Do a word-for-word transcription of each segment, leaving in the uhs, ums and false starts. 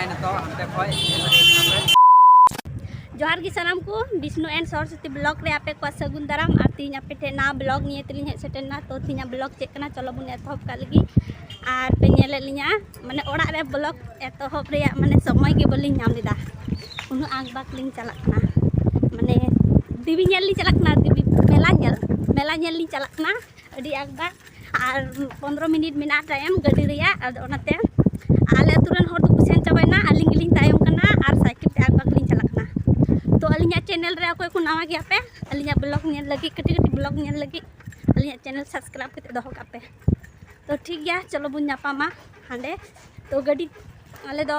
ᱱᱤᱛᱚᱜ ᱦᱟᱱᱛᱮ ᱠᱷᱚᱡ ᱧᱮᱞ ᱟᱹᱜᱩᱭ ᱠᱟᱱᱟ ᱯᱮ᱾ ᱡᱚᱦᱟᱨ ᱜᱮ ᱥᱟᱱᱟᱢ ᱠᱚ, ᱵᱤᱥᱱᱩ and ᱥᱚᱨᱚᱥᱚᱛᱤ vlog ᱨᱮ ᱟᱯᱮ ᱠᱚᱣᱟᱜ ᱥᱟᱹᱜᱩᱱ ᱫᱟᱨᱟᱢ᱾ ᱟᱨ ᱛᱮᱦᱮᱧ ᱟᱯᱮ ᱴᱷᱮᱱ ᱱᱟᱣᱟ vlog ᱱᱤᱭᱮ ᱛᱮᱞᱤᱧ ᱦᱮᱡ ᱥᱮᱴᱮᱨ ᱮᱱᱟ᱾ ᱛᱚ ᱛᱮᱦᱮᱧᱟᱜ vlog ᱪᱮᱫ ᱠᱟᱱᱟ, ᱪᱚᱞᱚ ᱵᱚᱱ ᱮᱛᱚᱦᱚᱵ ᱠᱟᱜ ᱞᱮᱜᱮ᱾ ᱟᱨ ᱯᱮ ᱧᱮᱞᱮᱫ ᱞᱤᱧᱟ, ᱢᱟᱱᱮ ᱚᱲᱟᱜ ᱨᱮ vlog ᱮᱛᱚᱦᱚᱵ ᱨᱮᱭᱟᱜ ᱢᱟᱱᱮ ᱥᱚᱢᱚᱭ ᱜᱮ ᱵᱟᱹᱞᱤᱧ ᱧᱟᱢ ᱞᱮᱫᱟ, ᱩᱱᱟᱹᱜ ᱟᱸᱠ ᱵᱟᱸᱠ ᱞᱤᱧ ᱪᱟᱞᱟᱜ ᱠᱟᱱᱟ᱾ ᱢᱟᱱᱮ ᱫᱮᱵᱤ ᱧᱮᱞ ᱞᱤᱧ ᱪᱟᱞᱟᱜ ᱠᱟᱱᱟ, ᱫᱮᱵᱤ ᱢᱮᱞᱟ ᱧᱮᱞ, ᱢᱮᱞᱟ ᱧᱮᱞ ᱞᱤᱧ ᱪᱟᱞᱟᱜ ᱠᱟᱱᱟ᱾ ᱟᱹᱰᱤ ᱟᱸᱠ ᱵᱟᱸᱠ, ᱟᱨ ᱯᱚᱱᱫᱽᱨᱚ ᱢᱤᱱᱤᱴ ᱢᱮᱱᱟᱜᱼᱟ ᱴᱟᱭᱤᱢ ᱜᱟᱹᱰᱤ ᱨᱮᱭᱟᱜ᱾ ᱟᱫᱚ ᱚᱱᱟᱛᱮ ᱟᱞᱮ ᱟᱹᱛᱩ ᱨᱮᱱ ᱦᱚᱲ ᱫᱚᱠᱚ ᱥᱮᱱ ᱪᱟᱵᱟᱭᱮᱱᱟ, ᱟᱹᱞᱤᱧ ᱜᱮᱞᱤᱧ ᱛᱟᱭᱚᱢ ᱠᱟᱱᱟ ᱟᱨ ᱥᱟᱭᱠᱮᱞ ᱛᱮ ᱟᱸᱠ ᱵᱟᱸᱠ ᱞᱤᱧ ᱪᱟᱞᱟᱜ ᱠᱟᱱᱟ᱾ ᱛᱚ ᱟᱹᱞᱤᱧᱟᱜ ᱪᱮᱱᱮᱞ ᱨᱮ ᱚᱠᱚᱭ ᱠᱚ ᱱᱟᱣᱟ ᱜᱮᱭᱟ ᱯᱮ, ᱟᱹᱞᱤᱧᱟᱜ vlog ᱧᱮᱞ ᱞᱟᱹᱜᱤᱫ, ᱠᱟᱹᱴᱤᱡ ᱠᱟᱹᱴᱤᱡ vlog ᱧᱮᱞ ᱞᱟᱹᱜᱤᱫ ᱟᱹᱞᱤᱧᱟᱜ ᱪᱮᱱᱮᱞ subscribe ᱠᱟᱛᱮ ᱫᱚᱦᱚ ᱠᱟᱜ ᱯᱮ᱾ ᱛᱚ ᱴᱷᱤᱠ ᱜᱮᱭᱟ, ᱪᱚᱞᱚ ᱵᱚᱱ ᱧᱟᱯᱟᱢᱟ ᱦᱟᱸᱰᱮ᱾ ᱛᱚ ᱜᱟᱹᱰᱤ, ᱟᱞᱮ ᱫᱚ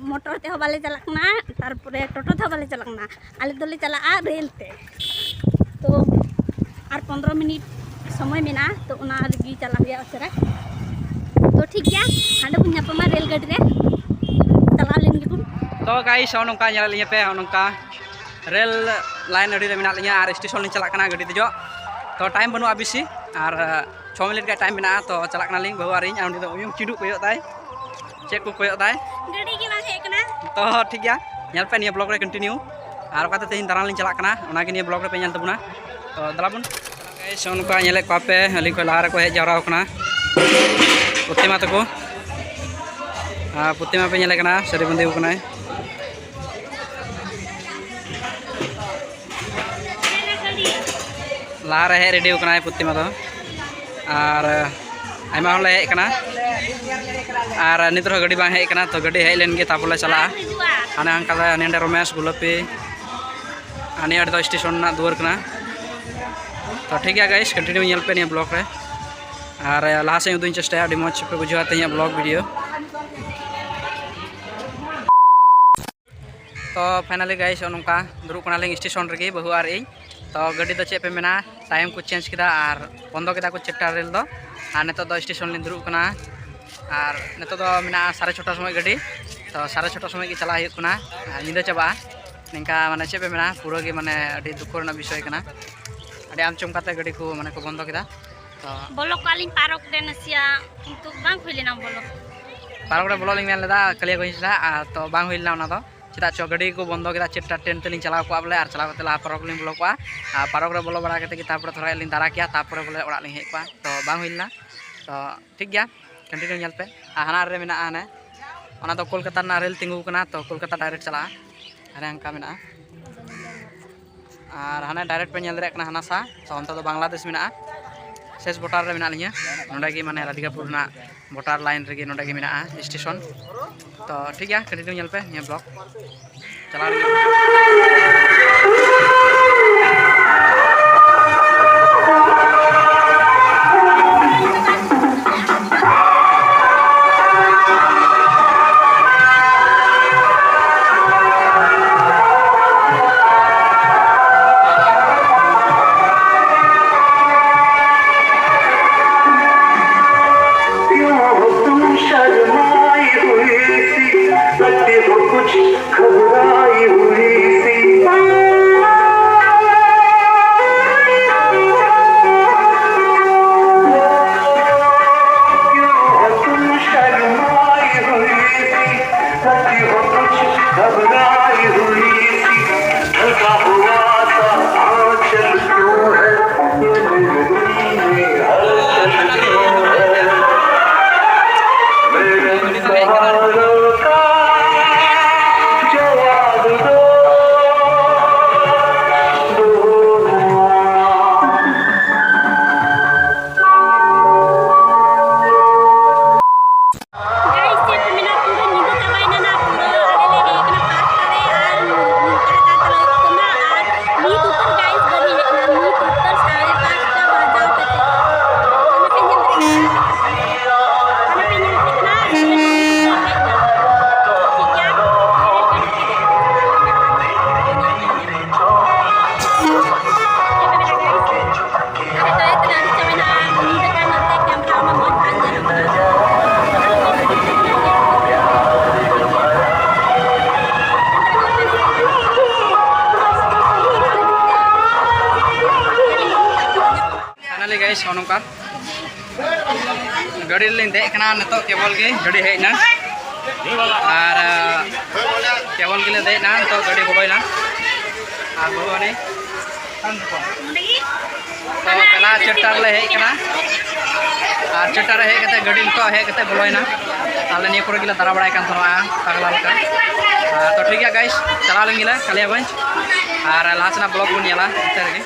ᱢᱚᱴᱚᱨ ᱛᱮᱦᱚᱸ ᱵᱟᱞᱮ ᱪᱟᱞᱟᱜ ᱠᱟᱱᱟ, ᱛᱟᱨᱯᱚᱨᱮ ᱴᱳᱴᱳ ᱛᱮᱦᱚᱸ ᱵᱟᱞᱮ ᱪᱟᱞᱟᱜ ᱠᱟᱱᱟ, ᱟᱞᱮ ᱫᱚᱞᱮ ᱪᱟᱞᱟᱜᱼᱟ ᱨᱮᱞ ᱛᱮ᱾ ᱛᱚ ᱟᱨ ᱯᱚᱱᱫᱽᱨᱚ ᱢᱤᱱᱤᱴ ᱥᱚᱢᱚᱭ ᱢᱮᱱᱟᱜᱼᱟ, ᱛᱚ ᱚᱱᱟ ᱨᱮᱜᱮ ᱪᱟᱞᱟᱜ ᱦᱩᱭᱩᱜᱼᱟ ᱩᱥᱟᱹᱨᱟ᱾ ᱛᱚ ᱴᱷᱤᱠ ᱜᱮᱭᱟ, ᱦᱟᱸᱰᱮ ᱵᱚᱱ ᱧᱟᱯᱟᱢᱟ ᱨᱮᱞ ᱜᱟᱹᱰᱤ ᱨᱮ ᱪᱟᱞᱟᱣ ᱞᱮᱱ ᱜᱮᱵᱚᱱ᱾ ᱛᱚ guys, ᱱᱚᱜᱼᱚ ᱱᱚᱝᱠᱟ ᱧᱮᱞᱮᱫ ᱞᱤᱧᱟ ᱯᱮ, ᱱᱚᱜᱼᱚ ᱱᱚᱝᱠᱟ ᱨᱮᱞ ᱞᱟᱭᱤᱱ ᱟᱹᱲᱤ ᱨᱮ ᱢᱮᱱᱟᱜ ᱞᱤᱧᱟ ᱟᱨ ᱥᱴᱮᱥᱚᱱ ᱞᱤᱧ ᱪᱟᱞᱟᱜ ᱠᱟᱱᱟ ᱜᱟᱹᱰᱤ ᱫᱮᱡᱚᱜ᱾ ᱛᱚ ᱴᱟᱭᱤᱢ ᱵᱟᱹᱱᱩᱜᱼᱟ ᱵᱮᱥᱤ, ᱟᱨ ᱪᱷᱚ ᱢᱤᱱᱤᱴ ᱜᱟᱱ ᱴᱟᱭᱤᱢ ᱢᱮᱱᱟᱜᱼᱟ᱾ ᱛᱚ ᱪᱟᱞᱟᱜ ᱠᱟᱱᱟᱞᱤᱧ, ᱵᱟᱹᱦᱩ ᱟᱨ ᱤᱧ, ᱟᱨ ᱩᱱᱤ ᱫᱚ ᱩᱭᱩᱝ ᱪᱤᱸᱰᱩᱜ ᱠᱚᱭᱚᱜ ᱫᱟᱭ, ᱪᱮᱫ ᱠᱚ ᱠᱚᱭᱚᱜ ᱫᱟᱭ᱾ ᱜᱟᱹᱰᱤ ᱜᱮ ᱵᱟᱝ ᱦᱮᱡ ᱠᱟᱱᱟ᱾ ᱛᱚ ᱴᱷᱤᱠ ᱜᱮᱭᱟ, ᱧᱮᱞ ᱯᱮ ᱱᱤᱭᱟᱹ vlog ᱨᱮ continue, ᱟᱨ ᱚᱠᱟᱛᱮ ᱛᱮᱦᱮᱧ ᱫᱟᱬᱟᱱ ᱞᱤᱧ ᱪᱟᱞᱟᱜ ᱠᱟᱱᱟ ᱚᱱᱟᱜᱮ ᱱᱤᱭᱟᱹ vlog ᱨᱮᱯᱮ ᱧᱮᱞ ᱛᱟᱵᱚᱱᱟ᱾ ᱛᱚ ᱫᱮᱞᱟ ᱵᱚᱱ᱾ Guys, ᱱᱚᱜᱼᱚ ᱱᱚᱝᱠᱟ ᱧᱮᱞᱮᱫ ᱠᱚᱣᱟ ᱯᱮ, ᱟᱹᱞᱤᱧ ᱠᱷᱚᱱ ᱞᱟᱦᱟ ᱨᱮᱠᱚ ᱦᱮᱡ ᱡᱟᱣᱨᱟ ᱟᱠᱟᱱᱟ ᱯᱨᱚᱛᱤᱢᱟ ᱛᱟᱠᱚ᱾ ᱟᱨ ᱯᱨᱚᱛᱤᱢᱟ ᱯᱮ ᱧᱮᱞᱮ ᱠᱟᱱᱟ, ᱥᱟᱹᱲᱤ ᱵᱟᱸᱫᱮ ᱟᱠᱟᱱᱟᱭ᱾ ᱞᱟᱦᱟᱨᱮ ᱦᱮᱡ ᱨᱮᱰᱤ ᱟᱠᱟᱱᱟᱭ ᱯᱨᱚᱛᱤᱢᱟ ᱫᱚ, ᱟᱨ ᱟᱭᱢᱟ ᱦᱚᱲᱞᱮ ᱦᱮᱡ ᱟᱠᱟᱱᱟ᱾ ᱟᱨ ᱱᱤᱛ ᱨᱮᱦᱚᱸ ᱜᱟᱹᱰᱤ ᱵᱟᱝ ᱦᱮᱡ ᱟᱠᱟᱱᱟ, ᱛᱚ ᱜᱟᱹᱰᱤ ᱦᱮᱡ ᱞᱮᱱ ᱜᱮ ᱛᱟᱨᱯᱚᱨ ᱞᱮ ᱪᱟᱞᱟᱜᱼᱟ᱾ ᱦᱟᱱᱮ ᱦᱟᱱᱠᱟ ᱫᱚ ᱦᱟᱱᱮ ᱦᱟᱸᱰᱮ ᱨᱚᱢᱮᱥ, ᱜᱩᱞᱟᱹᱯᱤ, ᱟᱨ ᱱᱤᱭᱟᱹ ᱟᱹᱰᱤ ᱫᱚ ᱥᱴᱮᱥᱚᱱ ᱨᱮᱱᱟᱜ ᱫᱩᱣᱟᱹᱨ ᱠᱟᱱᱟ᱾ ᱛᱚ ᱴᱷᱤᱠ ᱜᱮᱭᱟ guys, continue ᱧᱮᱞ ᱯᱮ ᱱᱤᱭᱟᱹ vlog ᱨᱮ, ᱟᱨ ᱞᱟᱦᱟ ᱥᱮᱫ ᱩᱫᱩᱜ ᱤᱧ ᱪᱮᱥᱴᱟᱭᱟ, ᱟᱹᱰᱤ ᱢᱚᱡᱽ ᱯᱮ ᱵᱩᱡᱷᱟᱹᱣᱟ ᱛᱮᱦᱮᱧᱟᱜ vlog video᱾ ᱛᱚ finally guys, ᱱᱚᱜᱼᱚ ᱱᱚᱝᱠᱟ ᱫᱩᱲᱩᱵ ᱠᱟᱱᱟᱞᱤᱧ ᱥᱴᱮᱥᱚᱱ ᱨᱮᱜᱮ, ᱵᱟᱹᱦᱩ ᱟᱨ ᱤᱧ᱾ ᱛᱚ ᱜᱟᱹᱰᱤ ᱫᱚ ᱪᱮᱫ ᱯᱮ ᱢᱮᱱᱟ, ᱴᱟᱭᱤᱢ ᱠᱚ ᱪᱮᱧᱡᱽ ᱠᱮᱫᱟ ᱟᱨ ᱵᱚᱱᱫᱚ ᱠᱮᱫᱟ ᱠᱚ ᱪᱮᱯᱴᱟᱨ ᱨᱮᱞ ᱫᱚ᱾ ᱟᱨ ᱱᱤᱛᱚᱜ ᱫᱚ ᱥᱴᱮᱥᱚᱱ ᱞᱤᱧ ᱫᱩᱲᱩᱵ ᱠᱟᱱᱟ, ᱟᱨ ᱱᱤᱛᱚᱜ ᱫᱚ ᱢᱮᱱᱟᱜᱼᱟ ᱥᱟᱲᱮ ᱪᱷᱚᱴᱟ ᱥᱚᱢᱚᱭ ᱜᱟᱹᱰᱤ᱾ ᱛᱚ ᱥᱟᱲᱮ ᱪᱷᱚᱴᱟ ᱥᱚᱢᱚᱭ ᱜᱮ ᱪᱟᱞᱟᱜ ᱦᱩᱭᱩᱜ ᱠᱟᱱᱟ, ᱟᱨ ᱧᱤᱫᱟᱹ ᱪᱟᱵᱟᱜᱼᱟ᱾ ᱱᱤᱝᱠᱟ ᱢᱟᱱᱮ ᱪᱮᱫ ᱯᱮ ᱢᱮᱱᱟ, ᱯᱩᱨᱟᱹ ᱜᱮ ᱢᱟᱱᱮ ᱟᱹᱰᱤ ᱫᱩᱠᱷᱚ ᱨᱮᱱᱟᱜ ᱵᱤᱥᱚᱭ ᱠᱟᱱᱟ᱾ ᱟᱹᱰᱤ ᱟᱢᱪᱚᱢᱠᱟ ᱛᱮ ᱜᱟᱹᱰᱤ ᱠᱚ ᱢᱟᱱᱮ ᱠᱚ ᱵᱚᱱᱫᱚ ᱠᱮᱫᱟ᱾ ᱛᱚ ᱵᱚᱞᱚᱠ ᱠᱚᱜᱼᱟ ᱞᱤᱧ ᱯᱟᱨᱚᱠ ᱨᱮ ᱱᱟᱥᱮᱭᱟᱜ, ᱠᱤᱱᱛᱩ ᱵᱟᱝ ᱦᱩᱭ ᱞᱮᱱᱟ ᱵᱚᱞᱚᱠ᱾ ᱯᱟᱨᱚᱠ ᱨᱮ ᱵᱚᱞᱚᱜ ᱞᱤᱧ ᱢᱮᱱ ᱞᱮᱫᱟ ᱠᱟᱞᱤᱭᱟᱜᱚᱸᱡᱽ ᱨᱮ, ᱟᱨ ᱛᱚ ᱵᱟᱝ ᱦᱩᱭ ᱞᱮᱱᱟ ᱚᱱᱟ ᱫᱚ᱾ ᱪᱮᱫᱟᱜ ᱪᱚ ᱜᱟᱹᱰᱤ ᱠᱚ ᱵᱚᱱᱫᱚ ᱠᱮᱫᱟ, ᱪᱮᱫ ᱴᱨᱮᱱ ᱛᱮᱞᱤᱧ ᱪᱟᱞᱟᱣ ᱠᱚᱜᱼᱟ ᱵᱚᱞᱮ, ᱟᱨ ᱪᱟᱞᱟᱣ ᱠᱟᱛᱮ ᱞᱟᱦᱟ ᱯᱟᱨᱚᱠ ᱞᱤᱧ ᱵᱚᱞᱚ ᱠᱚᱜᱼᱟ᱾ ᱟᱨ ᱯᱟᱨᱚᱠ ᱨᱮ ᱵᱚᱞᱚ ᱵᱟᱲᱟ ᱠᱟᱛᱮ ᱜᱮ ᱛᱟᱨᱯᱚᱨᱮ ᱛᱷᱚᱲᱟ ᱞᱤᱧ ᱫᱟᱬᱟ ᱠᱮᱭᱟ, ᱛᱟᱨᱯᱚᱨᱮ ᱵᱚᱞᱮ ᱚᱲᱟᱜ ᱞᱤᱧ ᱦᱮᱡ ᱠᱚᱜᱼᱟ᱾ ᱛᱚ ᱵᱟᱝ ᱦᱩᱭ ᱞᱮᱱᱟ᱾ ᱛᱚ ᱴᱷᱤᱠ ᱜᱮᱭᱟ, ᱠᱚᱱᱴᱤᱱᱤᱭᱩ ᱧᱮᱞ ᱯᱮ᱾ ᱟᱨ ᱦᱟᱱᱟ ᱨᱮ ᱢᱮᱱᱟᱜᱼᱟ ᱦᱟᱱᱮ, ᱚᱱᱟ ᱫᱚ ᱠᱳᱞᱠᱟᱛᱟ ᱨᱮᱱᱟᱜ ᱨᱮᱞ ᱛᱤᱸᱜᱩ ᱠᱟᱱᱟ, ᱛᱚ ᱠᱳᱞᱠᱟᱛᱟ ᱰᱟᱭᱨᱮᱠᱴ ᱪᱟᱞᱟᱜᱼᱟ᱾ ᱦᱟᱱᱮ ᱚᱱᱠᱟ ᱢᱮᱱᱟᱜᱼᱟ᱾ ᱟᱨ ᱦᱟᱱᱮ ᱰᱟᱭᱨᱮᱠᱴ ᱯᱮ ᱧᱮᱞ ᱫᱟᱲᱮᱭᱟᱜ ᱠᱟᱱᱟ ᱦᱟᱱᱟ ᱥᱟ, ᱛᱚ ᱚᱱᱛᱮ ᱫᱚ ᱵᱟᱝᱞᱟᱫᱮᱥ ᱢᱮᱱᱟᱜᱼᱟ᱾ ᱥᱮᱥ ᱵᱚᱰᱟᱨ ᱨᱮ ᱢᱮᱱᱟᱜ ᱞᱤᱧᱟᱹ, ᱱᱚᱸᱰᱮ ᱜᱮ ᱢᱟᱱᱮ ᱨᱟᱫᱷᱤᱠᱟᱯᱩᱨ ᱨᱮᱱᱟᱜ ᱵᱚᱰᱟᱨ ᱞᱟᱭᱤᱱ ᱨᱮᱜᱮ ᱱᱚᱸᱰᱮ ᱜᱮ ᱢᱮᱱᱟᱜᱼᱟ ᱥᱴᱮᱥᱚᱱ᱾ ᱛᱚ ᱴᱷᱤᱠ ᱜᱮᱭᱟ, ᱠᱚᱱᱴᱤᱱᱤᱭᱩ ᱧᱮᱞ ᱯᱮ ᱱᱤᱭᱟᱹ ᱵᱞᱚᱜ᱾ ᱪᱟᱞᱟᱣ ᱞᱮᱱ ᱜᱮ᱾ क्यों हो तुम शर्माई हुई सी, लगती हो कुछ घबराई हुई सी। क्यों हो तुम शर्माई हुई सी, लगती हो कुछ घबराई हुई सी। ढलका हुआ सा आंचल क्यों है, ये मेरे दिल में हलचल क्यों है? मेरे सवालों का जवाब दो, दो ना। Guys, ᱪᱮᱫ ᱠᱚ ᱢᱮᱱᱟ, ᱯᱩᱨᱟᱹ ᱧᱤᱫᱟᱹ ᱪᱟᱵᱟᱭᱮᱱᱟ ᱱᱟ, ᱯᱩᱨᱟᱹ ᱟᱞᱮ ᱞᱮ ᱦᱮᱡ ᱟᱠᱟᱱᱟ ᱯᱟᱸᱪᱴᱟ ᱨᱮ ᱟᱨ ᱱᱤᱛ ᱩᱛᱟᱹᱨ guys ᱜᱟᱹᱰᱤ ᱦᱮᱡ ᱮᱱᱟ, ᱱᱤᱛ ᱩᱛᱟᱹᱨ ᱥᱟᱲᱮ ᱯᱟᱸᱪᱴᱟ ᱵᱟᱡᱟᱣ ᱠᱟᱛᱮ᱾ ᱚᱱᱟ ᱯᱮ ᱧᱮᱞ ᱫᱟᱲᱮᱭᱟᱜ ᱠᱟᱱᱟ, ᱚᱱᱟ ᱯᱮ ᱧᱮᱞ ᱫᱟᱲᱮᱭᱟᱜ ᱠᱟᱱᱟ, ᱴᱷᱤᱠ ᱜᱮᱭᱟ᱾ Finally guys, ᱱᱚᱜᱼᱚ ᱱᱚᱝᱠᱟ ᱜᱟᱹᱰᱤ ᱨᱮᱞᱤᱧ ᱫᱮᱡ ᱠᱟᱱᱟ ᱱᱤᱛᱚᱜ, ᱠᱮᱵᱚᱞ ᱜᱮ ᱜᱟᱹᱰᱤ ᱦᱮᱡ ᱮᱱᱟ᱾ ᱟᱨ ᱠᱮᱵᱚᱞ ᱜᱮᱞᱮ ᱫᱮᱡ ᱮᱱᱟ ᱱᱤᱛᱚᱜ, ᱜᱟᱹᱰᱤ ᱵᱚᱞᱚᱭᱮᱱᱟ᱾ ᱟᱨ ᱵᱟᱹᱵᱩ ᱟᱹᱱᱤᱡ ᱛᱚ ᱵᱮᱞᱟ ᱪᱟᱨᱴᱟ ᱨᱮᱞᱮ ᱦᱮᱡ ᱠᱟᱱᱟ᱾ ᱟᱨ ᱪᱟᱨᱴᱟ ᱨᱮ ᱦᱮᱡ ᱠᱟᱛᱮ ᱜᱟᱹᱰᱤ ᱱᱤᱛᱚᱜ ᱦᱮᱡ ᱠᱟᱛᱮ ᱵᱚᱞᱚᱭᱮᱱᱟ᱾ ᱟᱞᱮ ᱱᱤᱭᱟᱹ ᱠᱚᱨᱮ ᱜᱮᱞᱮ ᱫᱟᱬᱟ ᱵᱟᱲᱟᱭ ᱠᱟᱱ ᱛᱟᱦᱮᱱᱟ ᱯᱟᱜᱽᱞᱟ ᱞᱮᱠᱟ᱾ ᱟᱨ ᱛᱚ ᱴᱷᱤᱠ ᱜᱮᱭᱟ ᱜᱟᱭᱤᱥ, ᱪᱟᱞᱟᱣ ᱞᱮᱱ ᱜᱮᱞᱮ ᱠᱟᱞᱤᱭᱟᱜᱚᱸᱡᱽ᱾ ᱟᱨ ᱞᱟᱦᱟ ᱥᱮᱱᱟᱜ ᱵᱞᱚᱜ ᱵᱚᱱ ᱧᱮᱞᱟ ᱚᱱᱛᱮ ᱨᱮᱜᱮ᱾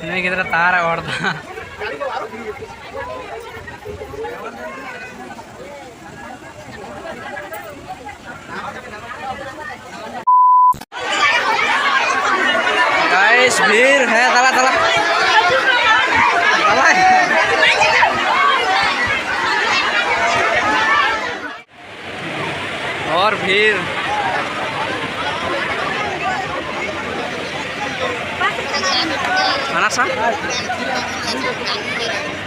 ᱱᱩᱭ ᱜᱤᱫᱽᱨᱟᱹ ᱛᱟᱨ ᱮ ᱚᱨ ᱫᱟ᱾ गाइस, भीड़ है, दला, दला। दला। और भीड़। खाना सा?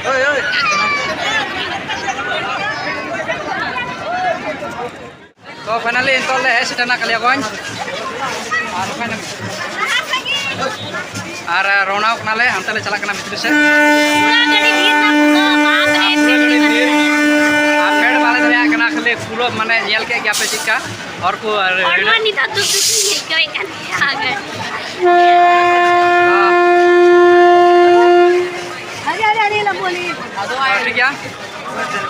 ओए, ओए। तो finally ᱱᱤᱛᱚᱜ ᱞᱮ ᱦᱮᱡ ᱥᱮᱴᱮᱨᱱᱟ ᱠᱟᱞᱤᱭᱟᱜᱚᱸᱡᱽ᱾ ᱟᱨ ᱚᱠᱟᱭ ᱱᱟᱢ? ᱟᱨ ᱨᱚᱣᱱᱟ ᱠᱟᱱᱟᱞᱮ, ᱦᱟᱱᱛᱮ ᱞᱮ ᱪᱟᱞᱟᱜ ᱠᱟᱱᱟ ᱵᱷᱤᱛᱨᱤ ᱥᱮᱫ᱾ ᱯᱩᱨᱟᱹ ᱜᱟᱹᱰᱤ ᱵᱷᱤᱲ ᱱᱟ, ᱯᱩᱨᱟᱹ ᱵᱟᱯ ᱨᱮ, ᱯᱩᱨᱟᱹ ᱜᱟᱹᱰᱤ ᱵᱷᱤᱲ᱾ ᱟᱨ ᱯᱷᱮᱰ ᱵᱟᱞᱮ ᱫᱟᱲᱮᱭᱟᱜ ᱠᱟᱱᱟ, ᱠᱷᱟᱹᱞᱤ ᱯᱩᱨᱟᱹ ᱢᱟᱱᱮ ᱧᱮᱞ ᱠᱮᱫ ᱜᱮᱭᱟ ᱯᱮ ᱪᱮᱫᱠᱟ ᱦᱚᱲ ᱠᱚ ᱟᱨ ᱦᱚᱲᱢᱚ ᱱᱤᱛᱚᱜ ᱫᱩᱠ ᱫᱩᱠ ᱤᱧ ᱟᱹᱭᱠᱟᱹᱣᱮᱫ ᱠᱟᱱ ᱛᱟᱦᱮᱸᱫ᱾ ᱟᱨᱮ, ᱟᱨᱮ, ᱟᱨᱮ, ᱞᱟᱵᱚᱞᱤ᱾ ᱴᱷᱤᱠ ᱜᱮᱭᱟ᱾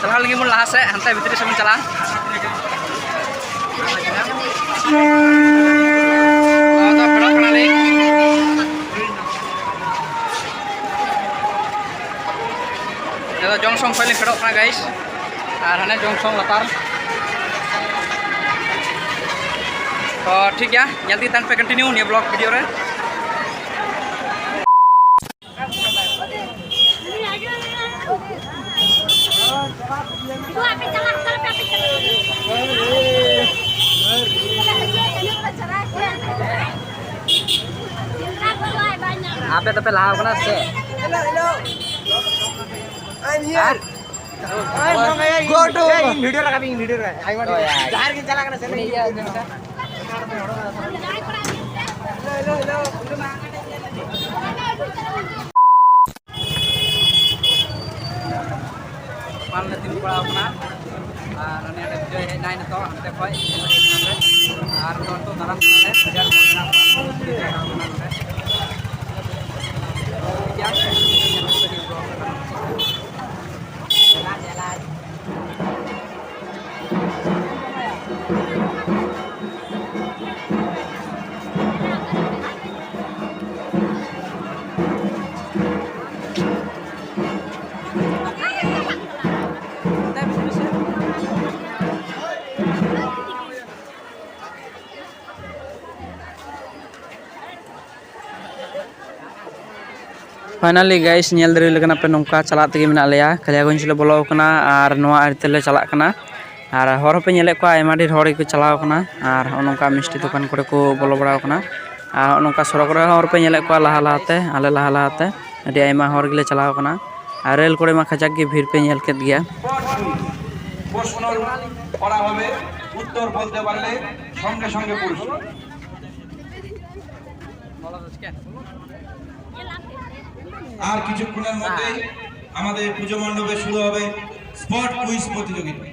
ᱪᱟᱞᱟᱣ ᱞᱟᱹᱜᱤᱫ ᱵᱚᱱ ᱞᱟᱦᱟ ᱥᱮᱫ, ᱦᱟᱱᱛᱮ ᱵᱷᱤᱛᱨᱤ ᱥᱮᱫ ᱵᱚᱱ ᱪᱟᱞᱟᱜᱼᱟ᱾ ᱱᱚᱣᱟ ᱫᱚ ᱯᱷᱮᱰᱚᱜ ᱠᱟᱱᱟᱞᱤᱧ᱾ ᱱᱤᱭᱟᱹ ᱫᱚ ᱡᱚᱝᱥᱚᱝ ᱠᱷᱚᱱ ᱞᱤᱧ ᱯᱷᱮᱰᱚᱜ ᱠᱟᱱᱟ, ᱜᱟᱭᱤᱥ, ᱟᱨ ᱦᱟᱱᱮ ᱡᱚᱝᱥᱚᱝ ᱞᱟᱛᱟᱨ᱾ ᱛᱚ ᱴᱷᱤᱠ ᱜᱮᱭᱟ, ᱧᱮᱞ ᱤᱫᱤ ᱛᱟᱦᱮᱱ ᱯᱮ continue ᱱᱤᱭᱟᱹ ᱵᱞᱚᱜ ᱵᱷᱤᱰᱤᱭᱳ ᱨᱮ᱾ ᱟᱯᱮ ᱫᱚᱯᱮ ᱞᱟᱦᱟ ᱠᱟᱱᱟ ᱥᱮ? ᱦᱮᱸ? ᱜᱳ ᱴᱩ ᱤᱧ ᱵᱷᱤᱰᱤᱭᱳ ᱨᱟᱠᱟᱵ, ᱤᱧ ᱵᱷᱤᱰᱤᱭᱳ ᱨᱟᱠᱟᱵ᱾ ᱡᱟᱦᱟᱸ ᱨᱮᱜᱮ ᱪᱟᱞᱟᱜ ᱠᱟᱱᱟ, ᱥᱮᱱ ᱤᱧ ᱵᱷᱤᱰᱤᱭᱳ ᱨᱟᱠᱟᱵ᱾ ᱯᱟᱱ ᱞᱮ ᱛᱤᱸᱜᱩ ᱵᱟᱲᱟᱣ ᱠᱟᱱᱟ᱾ ᱟᱨ ᱩᱱᱤ ᱚᱸᱰᱮ ᱵᱤᱡᱚᱭ ᱦᱮᱡ ᱮᱱᱟᱭ ᱱᱤᱛᱚᱜ ᱦᱟᱱᱛᱮ ᱠᱷᱚᱡ, ᱟᱨ ᱱᱤᱛᱚᱜ ᱫᱟᱬᱟᱱ ᱠᱟᱱᱟᱞᱮ, ᱵᱟᱡᱟᱨ ᱠᱚ ᱢᱮᱱᱟᱜ ᱠᱚᱣᱟ᱾ Finally guys, ᱧᱮᱞ ᱫᱟᱲᱮ ᱞᱮᱠᱟᱱᱟᱯᱮ, ᱱᱚᱝᱠᱟ ᱪᱟᱞᱟᱜ ᱛᱮᱜᱮ ᱢᱮᱱᱟᱜ ᱞᱮᱭᱟ᱾ ᱠᱟᱞᱤᱭᱟᱜᱚᱸᱡᱽ ᱞᱮ ᱵᱚᱞᱚ ᱟᱠᱟᱱᱟ ᱟᱨ ᱱᱚᱣᱟ ᱟᱲᱮ ᱛᱮᱞᱮ ᱪᱟᱞᱟᱜ ᱠᱟᱱᱟ᱾ ᱟᱨ ᱦᱚᱨ ᱦᱚᱸᱯᱮ ᱧᱮᱞᱮᱫ ᱠᱚᱣᱟ, ᱟᱭᱢᱟ ᱰᱷᱮᱨ ᱦᱚᱲ ᱜᱮᱠᱚ ᱪᱟᱞᱟᱣ ᱟᱠᱟᱱᱟ᱾ ᱟᱨ ᱦᱚᱸᱜᱼᱚ ᱱᱚᱝᱠᱟ ᱢᱤᱥᱴᱤ ᱫᱚᱠᱟᱱ ᱠᱚᱨᱮ ᱠᱚ ᱵᱚᱞᱚ ᱵᱟᱲᱟᱣ ᱟᱠᱟᱱᱟ᱾ ᱟᱨ ᱦᱚᱸᱜᱼᱚ ᱱᱚᱝᱠᱟ ᱥᱚᱲᱚᱠ ᱨᱮᱦᱚᱸ ᱦᱚᱨ ᱯᱮ ᱧᱮᱞᱮᱫ ᱠᱚᱣᱟ ᱞᱟᱦᱟ ᱞᱟᱦᱟᱛᱮ, ᱟᱞᱮ ᱞᱟᱦᱟ ᱞᱟᱦᱟᱛᱮ ᱟᱹᱰᱤ ᱟᱭᱢᱟ ᱦᱚᱲ ᱜᱮᱞᱮ ᱪᱟᱞᱟᱣ ᱟᱠᱟᱱᱟ᱾ ᱟᱨ ᱨᱮᱞ ᱠᱚᱨᱮ ᱢᱟ ᱠᱟᱡᱟᱠ ᱜᱮ ᱵᱷᱤᱲ ᱯᱮ ᱧᱮᱞ ᱠᱮᱫ ᱜᱮᱭᱟ᱾ প্রশ্ন করা হবে, উত্তর বলতে পারলে সঙ্গে সঙ্গে পুরস্কার। আর কিছুক্ষণের মধ্যেই আমাদের পুজো মণ্ডপে শুরু হবে স্পট কুইজ প্রতিযোগিতা।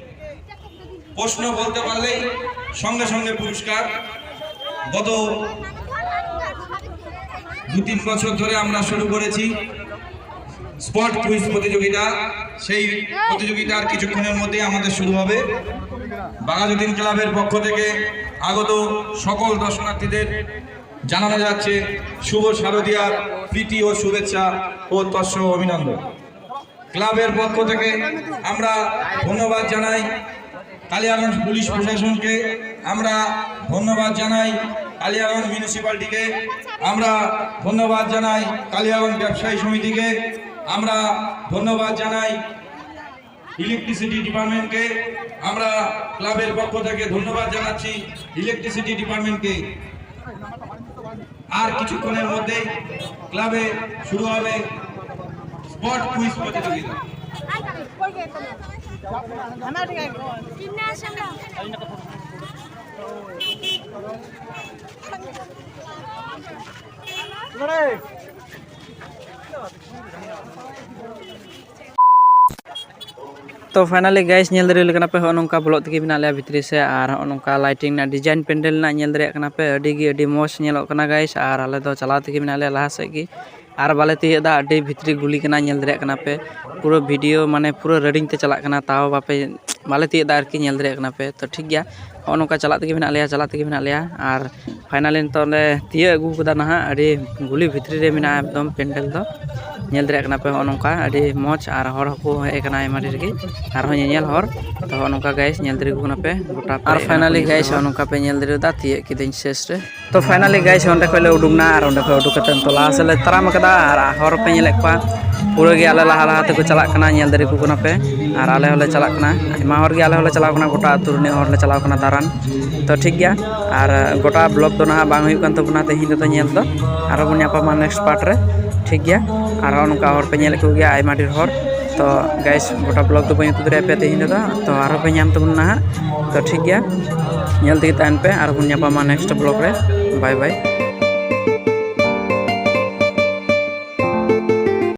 প্রশ্ন বলতে পারলেই সঙ্গে সঙ্গে পুরস্কার। গত দু তিন বছর ধরে আমরা শুরু করেছি স্পট কুইজ প্রতিযোগিতা। সেই প্রতিযোগিতার কিছুক্ষণের মধ্যেই আমাদের শুরু হবে। বাঘাযতীন ক্লাবের পক্ষ থেকে আগত সকল দর্শনার্থীদের জানানো যাচ্ছে শুভ শারদীয়ার প্রীতি ও শুভেচ্ছা ও তৎসহ অভিনন্দন। ক্লাবের পক্ষ থেকে আমরা ধন্যবাদ জানাই কালিয়াগঞ্জ পুলিশ প্রশাসনকে, আমরা ধন্যবাদ জানাই কালিয়াগঞ্জ মিউনিসিপ্যালিটিকে, আমরা ধন্যবাদ জানাই কালিয়াগঞ্জ ব্যবসায়ী সমিতিকে, আমরা ধন্যবাদ জানাই ইলেকট্রিসিটি ডিপার্টমেন্টকে। আমরা ক্লাবের পক্ষ থেকে ধন্যবাদ জানাচ্ছি ইলেকট্রিসিটি ডিপার্টমেন্টকে। আর কিছুক্ষণের মধ্যেই ক্লাবে শুরু হবে স্পট কুইজ প্রতিযোগিতা। ᱛᱚ finally guys, ᱧᱮᱞ ᱫᱟᱲᱮᱭᱟᱞᱮ ᱠᱟᱱᱟ ᱯᱮ, ᱦᱚᱸᱜᱼᱚ ᱱᱚᱝᱠᱟ ᱵᱚᱞᱚᱜ ᱛᱮᱜᱮ ᱢᱮᱱᱟᱜ ᱞᱮᱭᱟ ᱵᱷᱤᱛᱨᱤ ᱥᱮ᱾ ᱟᱨ ᱦᱚᱸᱜᱼᱚ ᱱᱚᱝᱠᱟ lighting ᱨᱮᱱᱟᱜ design, ᱯᱮᱱᱰᱮᱞ ᱨᱮᱱᱟᱜ ᱧᱮᱞ ᱫᱟᱲᱮᱭᱟᱜ ᱠᱟᱱᱟ ᱯᱮ, ᱟᱹᱰᱤ ᱜᱮ ᱟᱹᱰᱤ ᱢᱚᱡᱽ ᱧᱮᱞᱚᱜ ᱠᱟᱱᱟ guys᱾ ᱟᱨ ᱟᱞᱮ ᱫᱚ ᱪᱟᱞᱟᱣ ᱛᱮᱜᱮ ᱢᱮᱱᱟᱜ ᱞᱮᱭᱟ ᱞᱟᱦᱟ ᱥᱮᱫ ᱜᱮ, ᱟᱨ ᱵᱟᱞᱮ ᱛᱤᱭᱟᱹᱜ ᱮᱫᱟ, ᱟᱹᱰᱤ ᱵᱷᱤᱛᱨᱤ ᱜᱩᱞᱤ ᱠᱟᱱᱟ, ᱧᱮᱞ ᱫᱟᱲᱮᱭᱟᱜ ᱠᱟᱱᱟ ᱯᱮ᱾ ᱯᱩᱨᱟᱹ video ᱢᱟᱱᱮ ᱯᱩᱨᱟᱹ running ᱛᱮ ᱪᱟᱞᱟᱜ ᱠᱟᱱᱟ, ᱛᱟᱣ ᱵᱟᱯᱮ, ᱵᱟᱞᱮ ᱛᱤᱭᱟᱹᱜ ᱮᱫᱟ ᱟᱨᱠᱤ, ᱧᱮᱞ ᱫᱟᱲᱮᱭᱟᱜ ᱠᱟᱱᱟ ᱯᱮ᱾ ᱛᱚ ᱴᱷᱤᱠ ᱜᱮᱭᱟ, ᱦᱚᱸᱜᱼᱚ ᱱᱚᱝᱠᱟ ᱪᱟᱞᱟᱜ ᱛᱮᱜᱮ ᱢᱮᱱᱟᱜ ᱞᱮᱭᱟ, ᱪᱟᱞᱟᱜ ᱛᱮᱜᱮ ᱢᱮᱱᱟᱜ ᱞᱮᱭᱟ᱾ ᱟᱨ finally ᱱᱤᱛᱚᱜ ᱞᱮ ᱛᱤᱭᱟᱹᱜ ᱟᱹᱜᱩ ᱠᱟᱫᱟ ᱱᱟᱦᱟᱜ, ᱟᱹᱰᱤ ᱜᱩᱞᱤ ᱵᱷᱤᱛᱨᱤ ᱨᱮ ᱢᱮᱱᱟᱜᱼᱟ ᱮᱠᱫᱚᱢ ᱯᱮᱱᱰᱮᱞ ᱫᱚ᱾ ᱧᱮᱞ ᱫᱟᱲᱮᱭᱟᱜ ᱠᱟᱱᱟ ᱯᱮ, ᱦᱚᱸᱜᱼᱚ ᱱᱚᱝᱠᱟ ᱟᱹᱰᱤ ᱢᱚᱡᱽ, ᱟᱨ ᱦᱚᱲ ᱦᱚᱸᱠᱚ ᱦᱮᱡ ᱟᱠᱟᱱᱟ ᱟᱭᱢᱟ ᱰᱷᱮᱨ ᱜᱮ, ᱟᱨᱦᱚᱸ ᱧᱮᱧᱮᱞ ᱦᱚᱲ᱾ ᱛᱚ ᱦᱚᱸᱜᱼᱚ ᱱᱚᱝᱠᱟ guys, ᱧᱮᱞ ᱫᱟᱲᱮ ᱟᱠᱚ ᱠᱟᱱᱟ ᱯᱮ ᱜᱚᱴᱟ᱾ ᱟᱨ finally guys, ᱦᱚᱸᱜᱼᱚ ᱱᱚᱝᱠᱟ ᱯᱮ ᱧᱮᱞ ᱫᱟᱲᱮᱭᱟᱫᱟ, ᱛᱤᱭᱟᱹᱜ ᱠᱤᱫᱟᱹᱧ ᱥᱮᱥ ᱨᱮ᱾ ᱛᱚ finally guys, ᱚᱸᱰᱮ ᱠᱷᱚᱡ ᱞᱮ ᱩᱰᱩᱠ ᱱᱟ, ᱟᱨ ᱚᱸᱰᱮ ᱠᱷᱚᱡ ᱩᱰᱩᱠ ᱠᱟᱛᱮ ᱱᱤᱛᱚᱜ ᱞᱟᱦᱟ ᱥᱮᱫ ᱞᱮ ᱛᱟᱲᱟᱢ ᱟᱠᱟᱫᱟ᱾ ᱟᱨ ᱦᱚᱲ ᱯᱮ ᱧᱮᱞᱮᱫ ᱠᱚᱣᱟ, ᱯᱩᱨᱟᱹ ᱜᱮ ᱟᱞᱮ ᱞᱟᱦᱟ ᱞᱟᱦᱟ ᱛᱮᱠᱚ ᱪᱟᱞᱟᱜ ᱠᱟᱱᱟ, ᱧᱮᱞ ᱫᱟᱲᱮ ᱟᱠᱚ ᱠᱟᱱᱟ ᱯᱮ᱾ ᱟᱨ ᱟᱞᱮ ᱦᱚᱸᱞᱮ ᱪᱟᱞᱟᱜ ᱠᱟᱱᱟ, ᱟᱭᱢᱟ ᱦᱚᱲ ᱜᱮ ᱟᱞᱮ ᱦᱚᱸᱞᱮ ᱪᱟᱞᱟᱣ ᱠᱟᱱᱟ, ᱜᱚᱴᱟ ᱟᱹᱛᱩ ᱨᱤᱱᱤᱡ ᱦᱚᱲ ᱞᱮ ᱪᱟᱞᱟᱣ ᱠᱟᱱᱟ ᱫᱟᱬᱟᱱ᱾ ᱛᱚ ᱴᱷᱤᱠ ᱜᱮᱭᱟ, ᱟᱨ ᱜᱚᱴᱟ vlog ᱫᱚ ᱱᱟᱦᱟᱜ ᱵᱟᱝ ᱦᱩᱭᱩᱜ ᱠᱟᱱ ᱛᱟᱵᱚᱱᱟ ᱛᱮᱦᱮᱧ ᱨᱮᱫᱚ ᱧᱮᱞ ᱫᱚ, ᱟᱨᱦᱚᱸ ᱵᱚᱱ ᱧᱟᱯᱟᱢᱟ next part ᱨᱮ᱾ ᱴᱷᱤᱠ ᱜᱮᱭᱟ, ᱟᱨᱦᱚᱸ ᱱᱚᱝᱠᱟ ᱦᱚᱲ ᱯᱮ ᱧᱮᱞᱮᱫ ᱠᱚᱜᱮᱭᱟ ᱟᱭᱢᱟ ᱰᱷᱮᱨ ᱦᱚᱲ᱾ ᱛᱚ guys, ᱜᱚᱴᱟ vlog ᱫᱚ ᱵᱟᱹᱧ ᱩᱫᱩᱜ ᱫᱟᱲᱮᱭᱟᱜ ᱯᱮᱭᱟ ᱛᱮᱦᱮᱧ ᱨᱮᱫᱚ, ᱛᱚ ᱟᱨᱦᱚᱸ ᱯᱮ ᱧᱟᱢ ᱛᱟᱵᱚᱱᱟ ᱱᱟᱦᱟᱜ᱾ ᱛᱚ ᱴᱷᱤᱠ ᱜᱮᱭᱟ, ᱧᱮᱞ ᱛᱮᱜᱮ ᱛᱟᱦᱮᱱ ᱯᱮ, ᱟᱨᱦᱚᱸ ᱵᱚᱱ ᱧᱟᱯᱟᱢᱟ next vlog ᱨᱮ᱾ Bye bye᱾